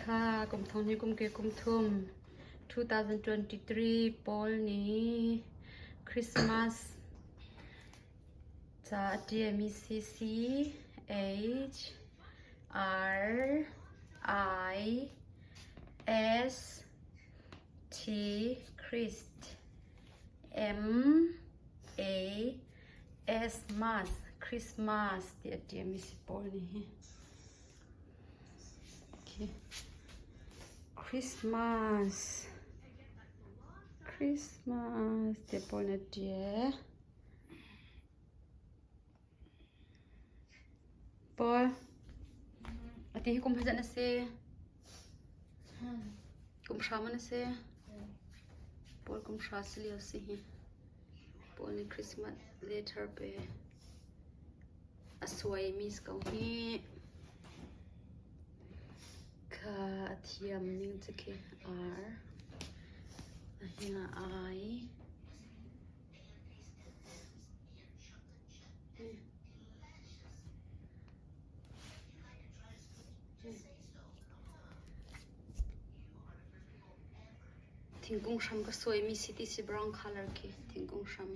Kha kum thong hnih kum ke kum thum 2023 Paul nih Christmas ca a ṭialmi C C H R I S T Christ M A S Mass Christmas ti a ṭialmi si Paul nih hi. Christmas Christmas ti pawl na ṭial. Paul, ati hi kum hazat na si? Kum hra maw na si? Paul kum hra si lio si hi. Paul nih Christmas letter pe. A suaimi si ko hih. Kha a thiam ning cu khi ar. A hing ah ai. Thingkung hram ka suaimi si ti si brown color khi thingkung hram.